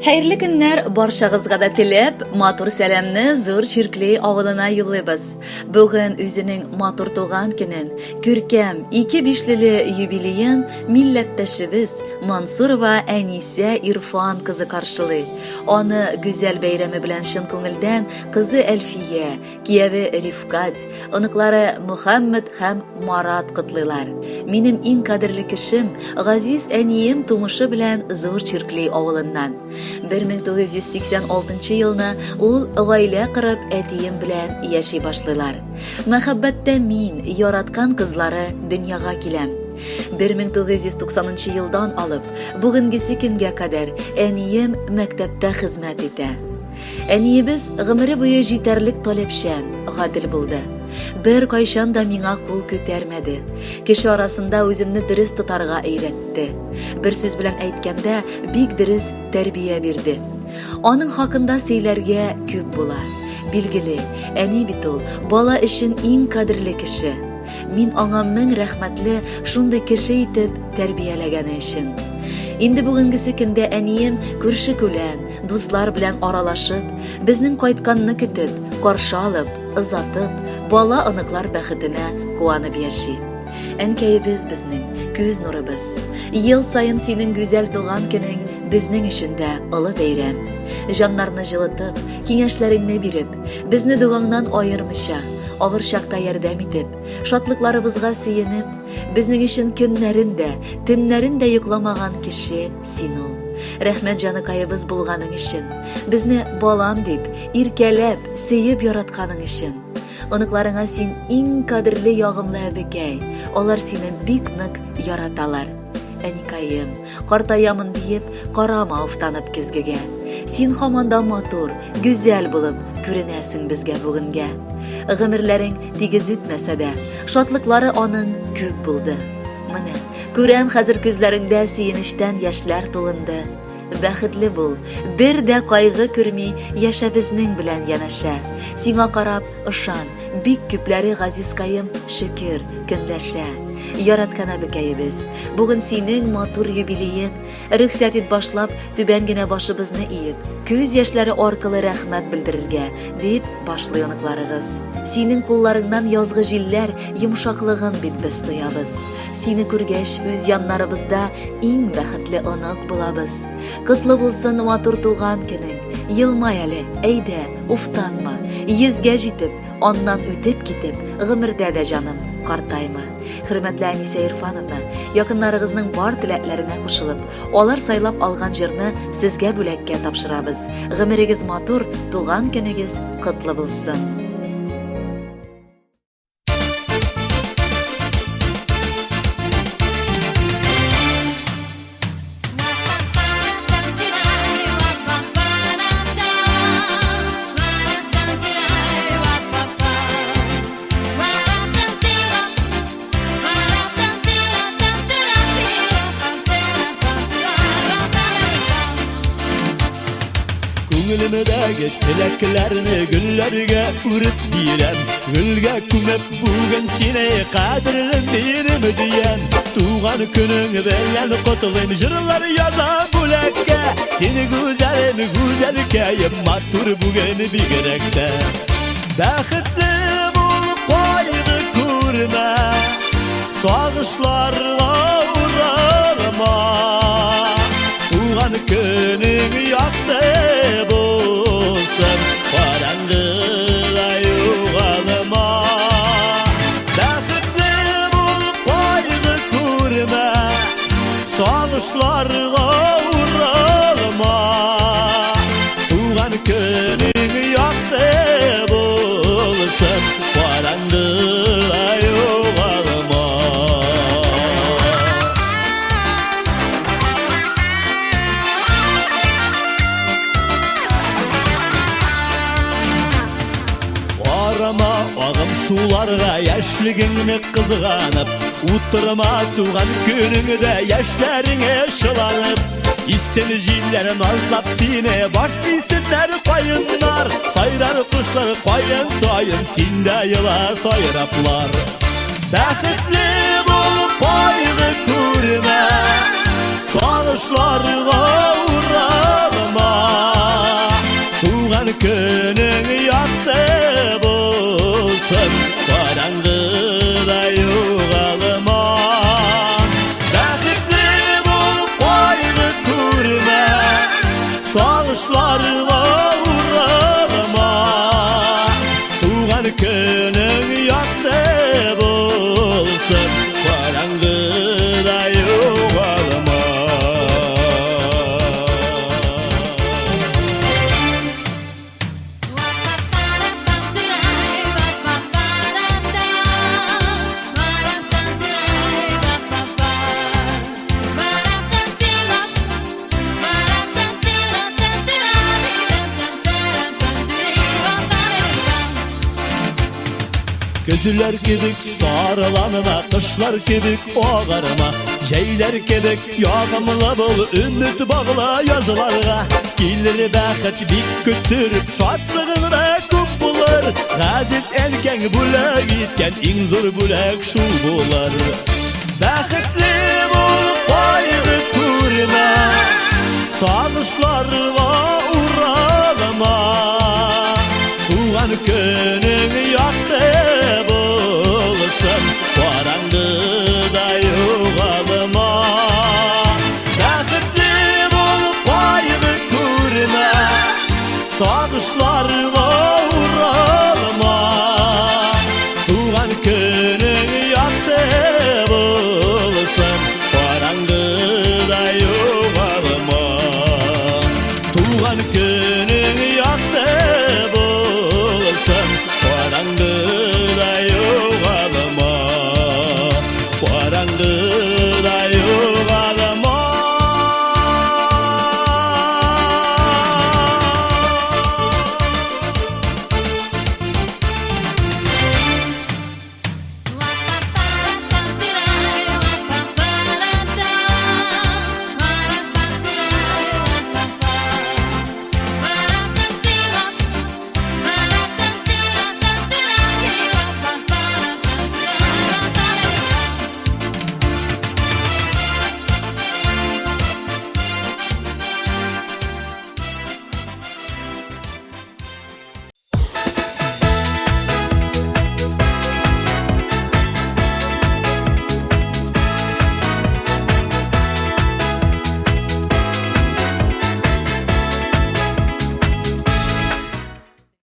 Хәерле көннәр барчагызга да теләп, матур сәламне Зур Чиркли авылына юллыйбыз. Бүген үзенең матур туган көнен, күркәм ике бишлеле юбилеен милләттәшебез Мансурова Әнисә Ирфан кызы каршылый. Аны гүзәл бәйрәме белән чын күңелдән кызы Әлфия, Кияве Рифкать, оныклары Мөхәммәд һәм Марат котлыйлар. Минем иң кадерле кешем, газиз әнием тумышы белән Зур Чиркли авылыннан. 1986 елны ул гаилә корып әтием белән яши башлыйлар. Мәхәббәттә мин, яраткан кызлары дөньяга киләм. 1990 елдан алып, бүгенгесе көнгә кадәр әнием мәктәптә хезмәт итә. Әниебез гомере буе җитәрлек таләпчән, гадел булды. Бер кайчан да миңа кул күтәрмәде. Кеше арасында үземне дөрес тотарга өйрәтте. Бер сүз белән әйткәндә, бик дөрес тәрбия бирде. Аның хакында сөйләргә күп була. Билгеле, әни бит ул бала өчен иң кадерле кеше. Мин аңа мең рәхмәтле шундый кеше итеп тәрбияләгәне өчен. Инде бүгенгесе көндә әнием күрше-күлән, дуслар белән аралашып, безнең кайтканны көтеп, каршы алып, озатып, бала-оныклар бәхетенә куанып яши. Әнкәебез безнең, күз нурыбыз. Ел саен синең гүзәл туган көнең безнең өчен дә олы бәйрәм. Җаннарны җылытып, киңәшләреңне биреп, безне догаңнан аермыйча, авыр чакта ярдәм итеп, шатлыкларыбызга сөенеп, безнең өчен көннәрен дә, төннәрен дә йокламаган кеше син ул. Рәхмәт җаныкаебыз булганың өчен, безне балам дип, иркәләп, сөеп яратканың өчен. Оныкларыңа син иң кадерле ягымлы әбекәй, алар сине бик нык яраталар. Әникаем, картаямын диеп, карама уфтанып көзгегә. Син һаман да матур, гүзәл булып күренәсең безгә бүгенгә. Гомерләрең тигез үтмәсә дә, шатлыклары аның күп булды. Менә, күрәм хәзер күзләреңдә сөенечтән яшьләр тулынды. Бәхетле бул, бер дә кайгы күрми яшә безнең белән янәшә. Сиңа карап, ышан, бик күпләре газизкаем, шөкер, көнләшә. Яраткан әбекәебез, бүген синең матур юбилеең. Рөхсәт ит башлап, түбән генә башыбызны иеп, күз яшьләре аркылы рәхмәт белдерергә, дип башлый оныкларыгыз. Синең кулларыңнан язгы җилләр йомшаклыгын бит без тоябыз. Сине күргәч, үз яннарыбызда иң бәхетле онык булабыз. Котлы булсын матур туган көнең. Елмай әле, әйдә, уфтанма. Йөзгә җитеп, аннан үтеп китеп, гомердә дә җаным, картайма. Хөрмәтле Әнисә Ирфановна, якыннарыгызның бар теләкләренә кушылып, алар сайлап алган җырны сезгә бүләккә тапшырабыз. Гомерегез матур, туган көнегез котлы булсын. Күңелемдәге теләкләрне гөлләргә үреп бирәм. Гөлгә күмеп бүген сине кадерлем минем диям. Туган көнең белән котлыйм, җырлар язам бүләккә. Сине гүзәлем, гүзәлкәем, матур бүген бигрәк тә. Бәхетле бул, кайгы күрмә, сагышларга уралма. Туган көнең якты булсын, караңгыда югалма. Бәхетле бул, кайгы күрмә, сагышларга уралма. Туган көнең якты булсын, караңгыда югалма. Карама агым суларга яшьлегеңне кызганып, утырма туган көнеңдә яшьләреңә чыланып. Истен җилләр назлап сине, баш исеннәр каеннар, сайрар кошлар каен саен, син дә ела сайраплар. Бәхетле бул, кайгы күрмә, сагышларга уралма. Сагышларга уралма. Туган көнең якты булсын, караңгыда югалма. Көзләр кебек сарыланма, кышлар кебек агарма, җәйләр кебек ягымлы бул, өмет багла язларга. Килер бәхет бик көттереп, шатлыгың да күп булыр. Газиз әнкәң бүләк иткән иң зур бүләк шул булыр. Бәхетле бул, кайгы күрмә, сагышларга уралма. Туган көнең якты булсын, караңгыда югалма. Бәхетле бул, кайгы күрмә, сагышларга